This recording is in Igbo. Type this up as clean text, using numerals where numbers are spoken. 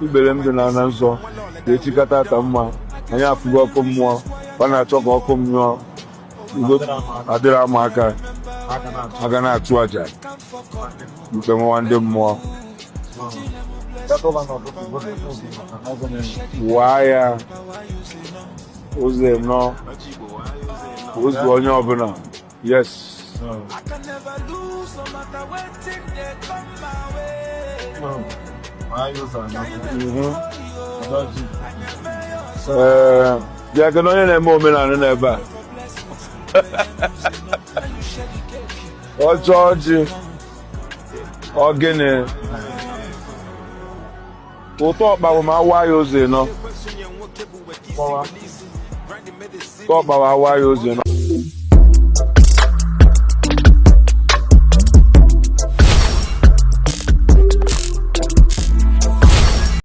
Ibere m dị n'ala nsọ ka echikata ata mma. Anyị afụgo ọkụ mmụọ, ọ na-achọ ka ọkụ mmụọ ugo adịrị ama aka aga na-achụ aja ikpe nwa ndị mmụọ waa ya ụzọ ịnọ ụzọ onye ọbụla. Yes. I can never lose no matter wetin dey come my way. Ee, bịa kedu onye na-eme omenala n'ebe a? Ọjọọ ọjị ọ gịnị? Ụtọ ọkpa bụ ma awa ya ụzọ ịnọ. Ụtọ ọkpa bụ awa ya ụzọ ịnọ.